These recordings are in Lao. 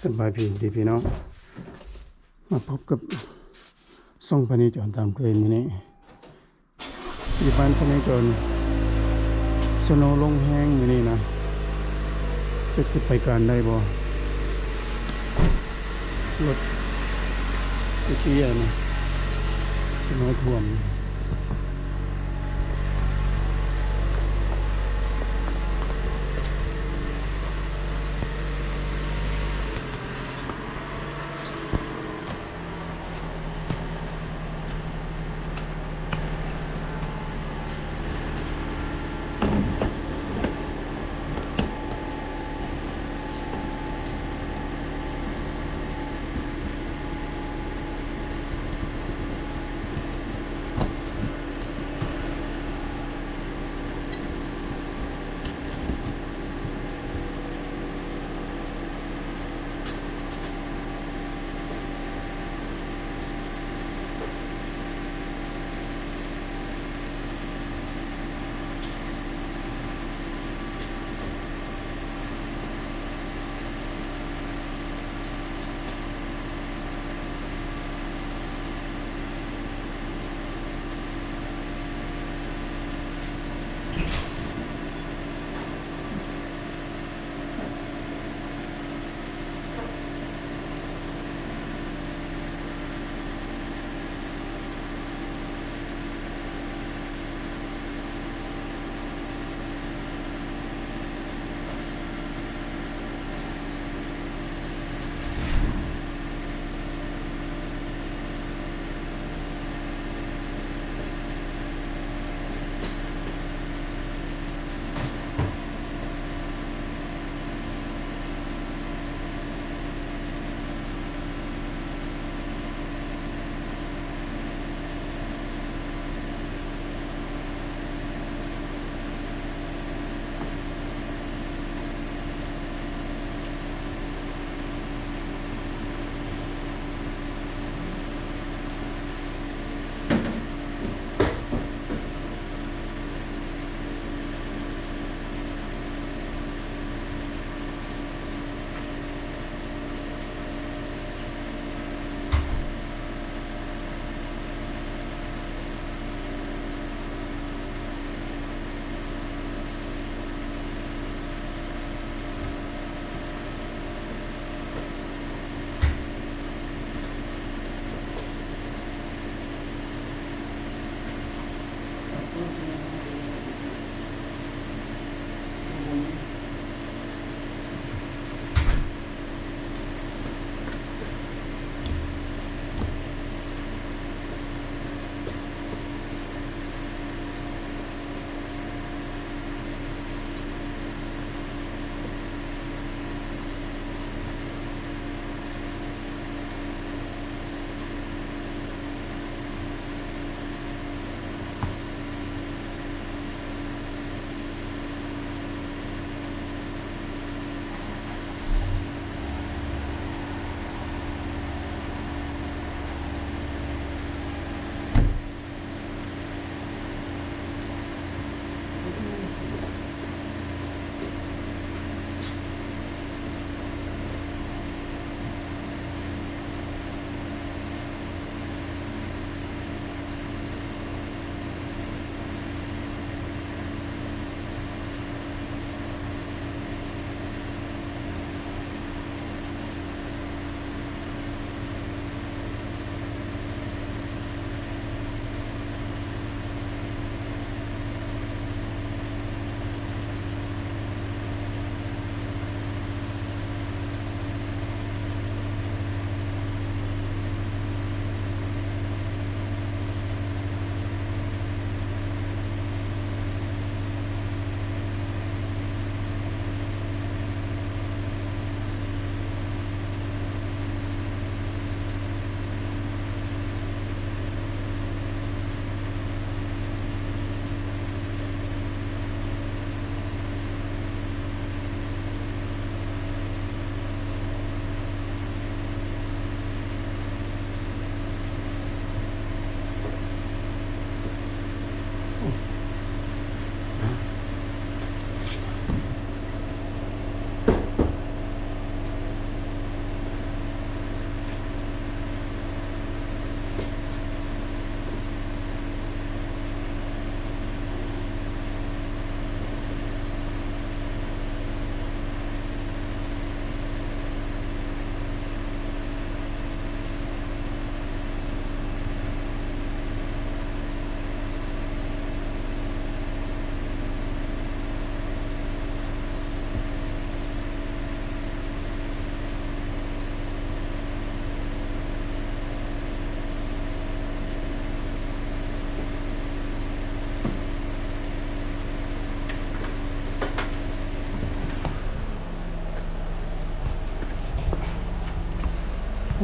ສະບາຍດີພີ່ນ້ອງ ມາພົບກັບຊ່ອງພະເນຈອນຕາມເຄີຍມື້ນີ້ ຢູ່ບ້ານພະເນຈອນ ສະໂນລົງແຮງມື້ນີ້ນະ ຈັກຊິໄປການໄດ້ບໍ່? ລົດໄປເຄຍນະ ສະໂນຖ້ວມ.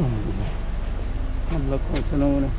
ນ້ຳເລິກຂອງສະໂນນະ.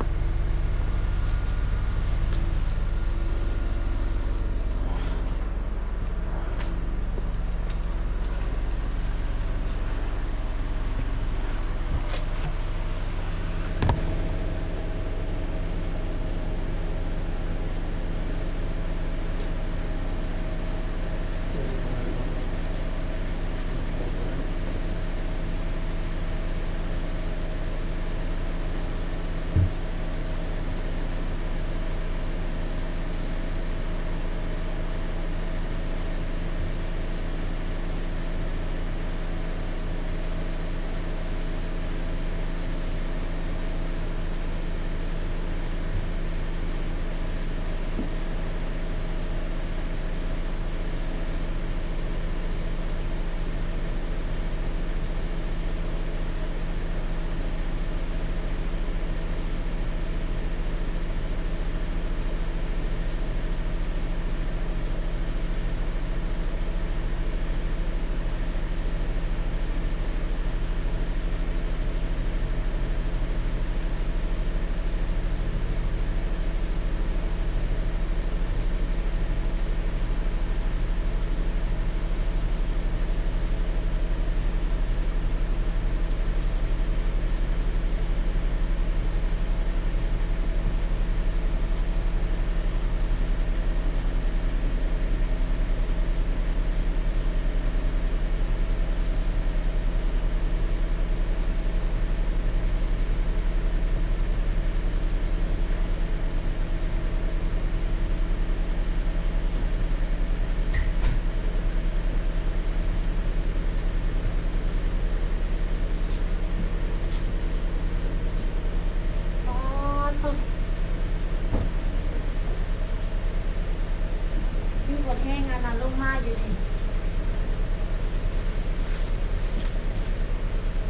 ຢູ່ບໍ່ແຮງອັນນັ້ນລົງມາຢູ່ນີ້.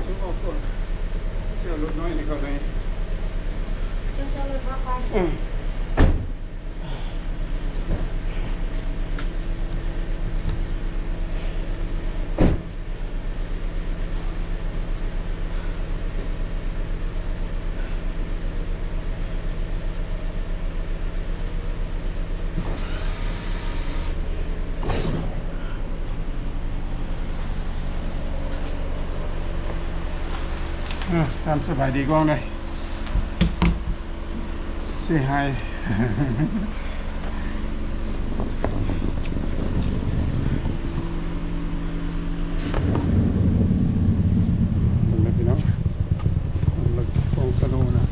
ເຈົ້າອອກກ່ອນ ເຊື່ອລົດນ້ອຍນີ້ເຂົ້າໃນ ເຈົ້າເຊື່ອລົດມາໄປ ອືມ. ອ່າ ຕາມສະບາຍດີກ່ອນເດ້. Say hi. ເບິ່ງເດີພີ່ນ້ອງ ເລິກຂອງສະໂນນະ.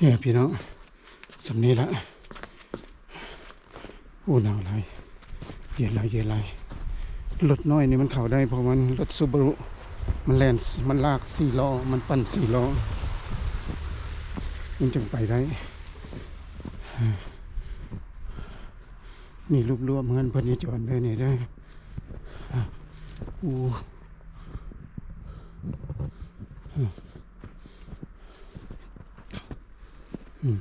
ນີ້ພີ່ນ້ອງ ສ່ຳນີ້ລະ. ໂອ້ ໜາວຫຼາຍ ເຢັນຫຼາຍ ເຢັນຫຼາຍ. ລົດນ້ອຍນີ້ມັນເຂົ້າໄດ້ ເພາະມັນລົດ Subaru. ມັນແລ່ນ ມັນລາກສີ່ລໍ້ ມັນປັ່ນສີ່ລໍ້ ມັນຈຶ່ງໄປໄດ້. ນີ້ຮູບລວມເຮືອນພະເນຈອນເດີນີ້ເດີ. ໂອ້ ອືມ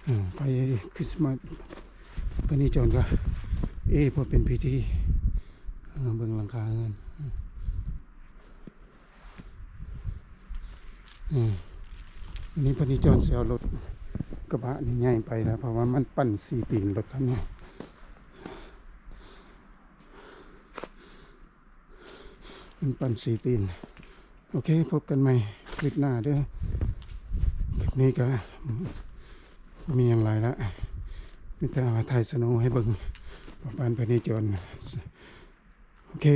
ອືມ ໄຟຄຣິສມາສ ພະເນຈອນກະ ເອ ພໍເປັນພິທີ. ເອີ ເບິ່ງຫຼັງຄາເຮືອນ ອືມ ອັນນີ້ພະເນຈອນຊິເອົາລົດກະບະນີ້ຍ້າຍໄປແລ້ວ ເພາະວ່າມັນປັ່ນສີ່ຕີນ ລົດຄັນນີ້ ມັນປັ່ນສີ່ຕີນ. ໂອເຄ ພົບກັນໃໝ່ຄລິບໜ້າເດີ. ຄລິບນີ້ກະບໍ່ມີຫຍັງຫຼາຍລະ ມີແຕ່ວ່າຖ່າຍສະໂນໃຫ້ເບິ່ງ ປະມານພະເນຈອນ. ໂອເຄ.